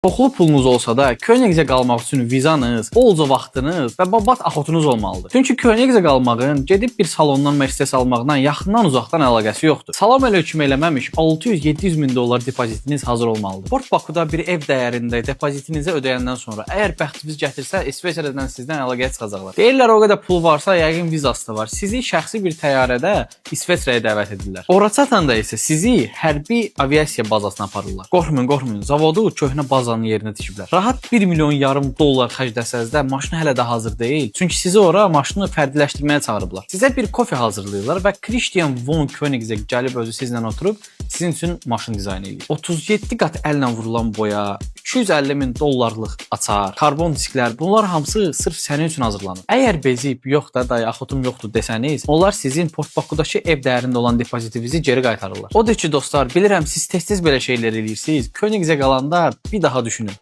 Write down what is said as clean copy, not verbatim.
Çoxlu pulunuz olsa da, Koenigsegg almaq üçün vizanız, bolca vaxtınız və babat axotunuz olmalıdır. Çünki Koenigsegg almağın gedib bir salondan Mercedes almaqla yaxından uzaqdan əlaqəsi yoxdur. Salam əleykum eləməmiş 600-700 min dollar depozitiniz hazır olmalıdır. Port Bakıda bir ev dəyərində depozitinizə ödəyəndən sonra, əgər bəxtiniz gətirsə, İsveçrədən sizdən əlaqəyə çıxacaqlar. Deyirlər o qədər pul varsa, yəqin vizası da var. Sizi şəxsi bir təyyarədə İsveçrəyə dəvət edirlər. Ora çatanda isə sizi hərbi aviasiya bazasına aparırlar. Qorxmayın, qorxmayın. Zavodu köhnə bazanın yerinə tikiblər. Rahat 1 milyon yarım dollar xərcləsəz də maşın hələ də hazır deyil. Çünki sizi ora maşını fərdiləşdirməyə çağırıblar. Sizə bir kofe hazırlayırlar və Christian von Koenigsegg gəlib özü sizlə oturub sizin üçün maşın dizayn eləyir. 37 qat əllə vurulan boya, 250 min dollarlıq açar, karbon disklər, bunlar hamısı sırf sənin üçün hazırlanır. Əgər bezib, yox da dayı, axotum yoxdur desəniz, onlar sizin Port Bakudakı ev dəyərində olan depozitinizi geri qaytarırlar. Odur ki dostlar, bilirəm siz tez-tez belə şeylər eləyirsiniz. Koenigsegg alanda bir daha düşünün.